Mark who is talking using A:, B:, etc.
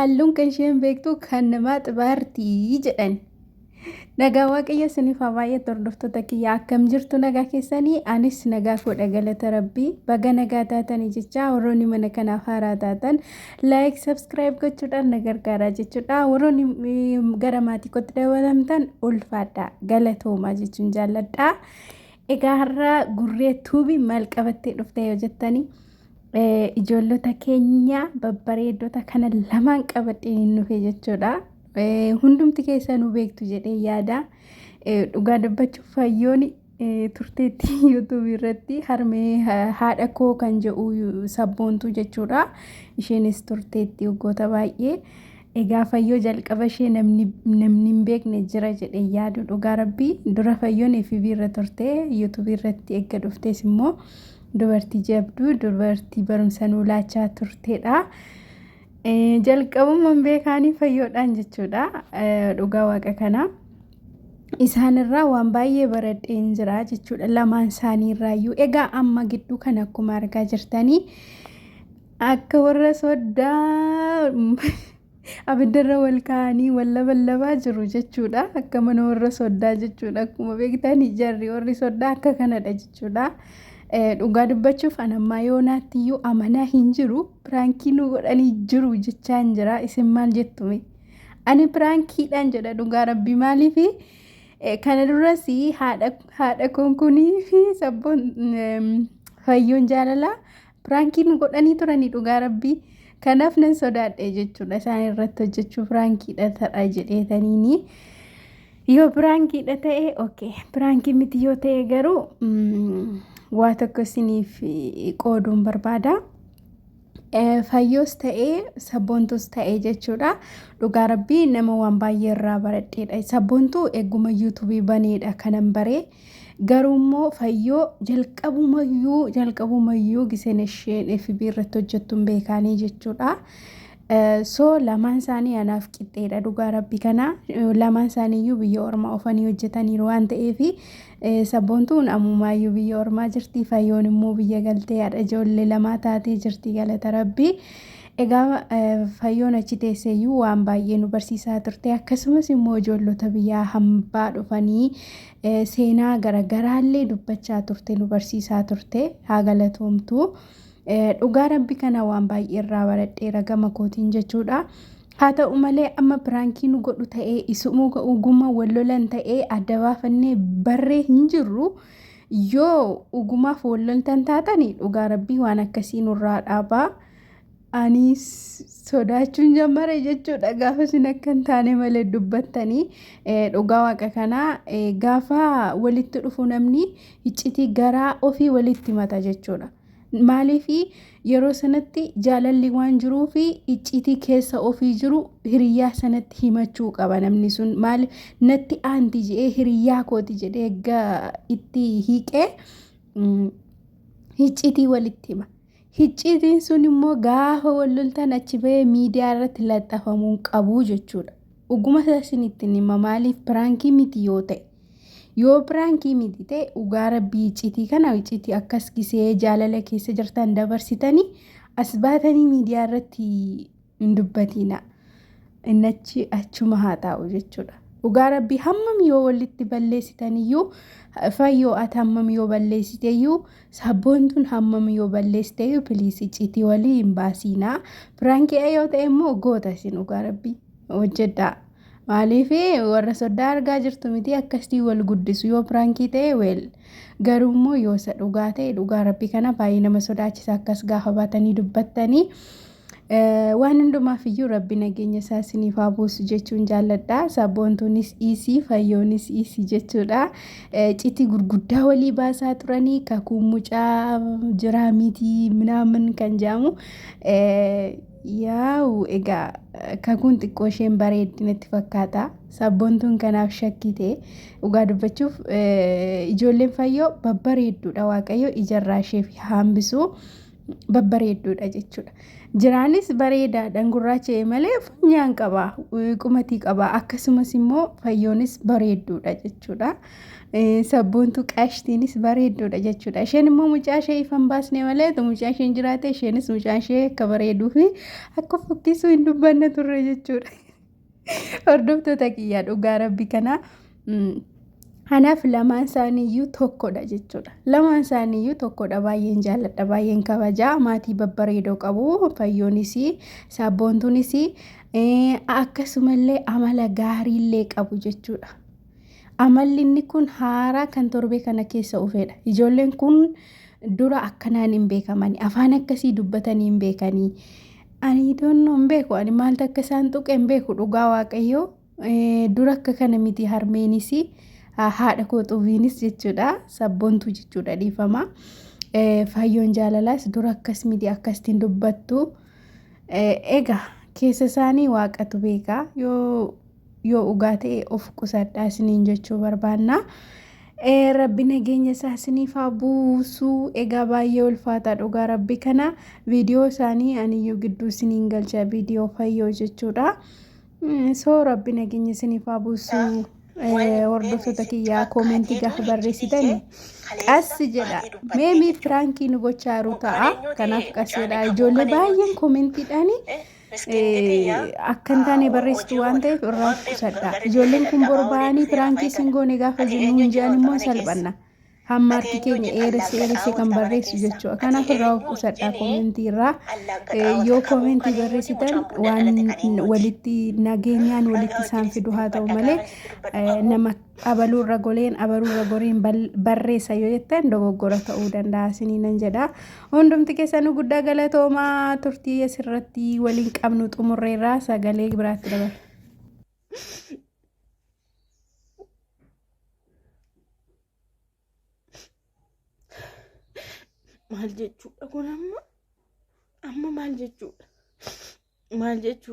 A: Halluun kan isheen beektu kan namaa xibaartii jedhan. Nagaa Waaqayyo isiniif haa baay'atu hordoftoota kiyya, akkam jirtu? Nagaa keessanii? Anis nagaa koodha, galata Rabbii. Baga nagaa taatanii jecha, warroonni mana kanaaf haaraa taatan like, subscribe gochuudhaan na gargaaraa jechuudha. Warroonni gara maatii kootti dabalamtan ulfaadha, galatoomaa jechuun jaalladha. Egaa har'a Gurree Tuubii maal qabattee dhufte yoo jettanii, ijoollota keenya babbareeddota kana lamaan qabadheen hin dhufe jechuudha. Hundumti keessanuu beektu jedhee yaada. Dhugaa dubbachuuf Fayyoon turteetti yuutuubii irratti, harmee haadha koo kan jedhu Sabboontuu jechuudha. Isheenis turteetti waggoota baay'ee. Egaa Fayyoo jalqaba ishee namni hin beekne jira jedhee yaadu, dhugaa Rabbii. Dura Fayyoon FB irra turte, yuutuubii irratti eegga dhuftes immoo dubartii jabduu, dubartii barumsa nuu laachaa turtedha. Jalqabumaan beekaanii Fayyoodhaan jechuudha. Dhugaa Waaqa kana. Isaanirraa waan baay'ee baradheen jira jechuudha. Lamaan isaaniirraayyuu. Egaa amma gidduu kana akkuma argaa jirtanii akka warra soddaa abiddarra wal kaa'anii wal labalabaa jiru jechuudha. Akka mana warra soddaa jechuudha. Akkuma beektan jarri warri soddaa akka kanadha jechuudha. Dhugaa dubbachuuf an ammaa yoonaatti iyyuu amanaa hin jiru. Piraankii nu godhanii jiru jechaan jira. Isin maal jettume? Ani piraankiidhaan jedha, dhugaa Rabbi. Maaliif kana duras haadha konkunii fi Sabboon Fayyoon jaalalaa piraankii nu godhanii turanii, dhugaa Rabbii. Kanaaf nan sodaadhe jechuudha isaan irratti hojjechuu, piraankiidha ta'a jedheetaniini. Yoo piraankiidha ta'e okay, piraankii miti yoo ta'e garuu waa tokko isiniif qooduun barbaada. Fayyoos ta'ee Sabboontuus ta'ee jechuudha. Dhugaa Rabbii nama waan baay'ee irraa baradheedha. Sabboontuu eeguma yuutuubii baneedha kanan baree. Garuu immoo Fayyoo jalqabumayyuu giseen isheen FB irratti hojjettuun beekaanii jechuudha. So lamaan isaanii anaaf qixxeedha, dhugaa Rabbi kana. Lamaan isaaniiyyuu biyya ormaa ofanii hojjetaniiru waan ta'eef, Sabboontuun ammumaayyuu biyya ormaa jirti, Fayyoon immoo biyya galtee haadha ijoollee lamaa taatee jirti, galata Rabbi. Egaa Fayyoon achi teesseeyyuu waan baay'ee nu barsiisaa turte, akkasumas immoo ijoollota biyyaa hambaa dhufanii seenaa garaagaraallee dubbachaa turte, nu barsiisaa turte, haa galatoomtu. Dhugaa Rabbi kana waan baay'ee irraa baradheera gama kootiin jechuudha. Haa ta'u malee amma piraankii nu godhu ta'ee isumuu ogummaa wal lolan ta'ee adda baafannee barree hin jirru. Yoo ogumaaf wal loltan taatanii, dhugaa Rabbii waan akkasii nurraa dhaabaa. Ani sodaachuun jammare jechuudha gaafa isin akka hin taane malee dubbattanii. Dhugaa Waaqa kanaa gaafa walitti dhufu namni iccitii garaa ofii walitti himata jechuudha. Maaliif yeroo sanatti jaalalli waan jiruuf iccitii keessa ofii jiru hiriyyaa sanatti himachuu qaba namni sun. Maaliif natti aanti jedhee, hiriyyaa kooti jedhee egaa itti hiiqee iccitii walitti hima. Iccitiin sun immoo gaafa wal loltan achi bahee miidiyaa irratti laxxafamuu qabu jechuudha. Dhuguma isinitti hima, maaliif piraankii miti yoo ta'e. Yoo piraankii miti ta'e, dhugaa Rabbii iccitii kana, iccitii akkas gisee jaalala keessa jirtan dabarsitanii as baatanii miidiyaa irratti hin dubbatiina. Inni achi achuma haa taa'u jechuudha. Dhugaa Rabbii hammam yoo walitti balleessitaniyyuu, Fayyoo ati hammam yoo balleessiteyyuu, Sabboontuun hammam yoo balleessiteyyuu, please iccitii walii hin baasiinaa. Piraankii yoo ta'e immoo goota isin, dhugaa Rabbii hojjedhaa. Maaliif warra soddaa argaa jirtu miti, akkasitti wal guddisu. Yoo piraankii ta'e well, garuu immoo yoo isa dhugaa ta'e, dhugaa Rabbii kana baay'ee nama sodaachisa akkas gaafa baatanii dubbattanii. Waan hundumaaf iyyuu Rabbi nageenya isaa isiniif haa buusu jechuun jaalladha. Sabboontuunis dhiisii, Fayyoonis dhiisii jechuudha. Iccitii gurguddaa walii baasaa turanii, kakuun mucaa jiraa miti minaamin kan jedhamu. Yaa'u egaa kakuun xiqqoo isheen bareeddi natti fakkaata. Sabboontuun kanaaf shakkii ta'e. Dhugaa dubbachuuf ijoolleen Fayyoo babbareedduudha, Waaqayyo ijarraa isheef hambisu. Babbareedduudha jechuudha. Jiraanis bareedaadhaan gurraacha'e malee funyaan qaba, qumatii qaba. Akkasumas immoo fayyoonis bareedduudha jechuudha. Sabboontuu qashtiinis bareedduudha jechuudha. Isheen immoo mucaa ishee ifa hin baasne malee mucaa isheen jiraate isheenis mucaa ishee akka bareeduu fi akka fokkisuu hin dubbanne turre jechuudha. Hordoftoota kiyyaa dhugaa rabbi kana anaaf lamaan isaaniiyyuu tokkodha jechuudha. Lamaan isaaniiyyuu tokkodha, baay'een jaalladha, baay'een kabajaa, maatii babbareedoo qabu. Fayyoonis sabboontuunis akkasumallee amala gaariillee qabu jechuudha. Amalli inni kun haaraa kan torbee kana keessa dhufedha. Ijoolleen kun dura akkanaan hin beekamani. Afaan akkasii dubbatanii hin beekanii. Ani doonnoo hin beeku. Ani maaltu akka isaan tuqe hin beeku, dhugaa waaqayyoo. Dura akka kana miti, harmeenis haadha koo xubiinis jechuudha. Sabboontuu jechuudha, dhiifama. Fayyoon jaalalaas dura akkas miti, akkasitiin dubbattu. Egaa keessa isaanii waaqatu beeka. Yoo dhugaa ta'e of qusadhaa isiniin jechuu barbaanna. Rabbi nageenya isaa isiniif haa buusu. Egaa baay'ee ulfaataa dhugaa rabbi kana viidiyoo isaanii aniyyuu gidduu isiniin galcha, viidiyoo fayyoo jechuudha. So rabbi nageenya isiniif haa buusu. Hordoftoota kiyyaa, koomentii gaafa barreessitani qassi jedha. Meemii piraankii nu gochaa jiru ta'a. Kanaaf qas jedha. Ijoollee baay'een koomentiidhaani akka hin taane barreessitu waan ta'eef irraa qusadha. Ijoolleen kun borba'anii piraankii isin goone gaafa jennu hin jedhan immoo salphanna. Hamma harki keenya eeresse eeresse kan barreessu jechuudha. Kanaaf irraa of qusadha koomentii irraa. Yoo koomentii barreessitan waan walitti nageenyaan walitti isaan fidu haa ta'u malee, nama abaluurra goleen abaluurra goreen barreessa yoo jettan dogoggora ta'uu danda'a isinii nan jedha. Hundumti keessanuu guddaa galatoomaa, turtii asirratti waliin qabnu xumurreerraa, sagalee biraatti dabarra.
B: Maal jechuudha kun amma? Amma maal jechuudha? Maal jechuudha?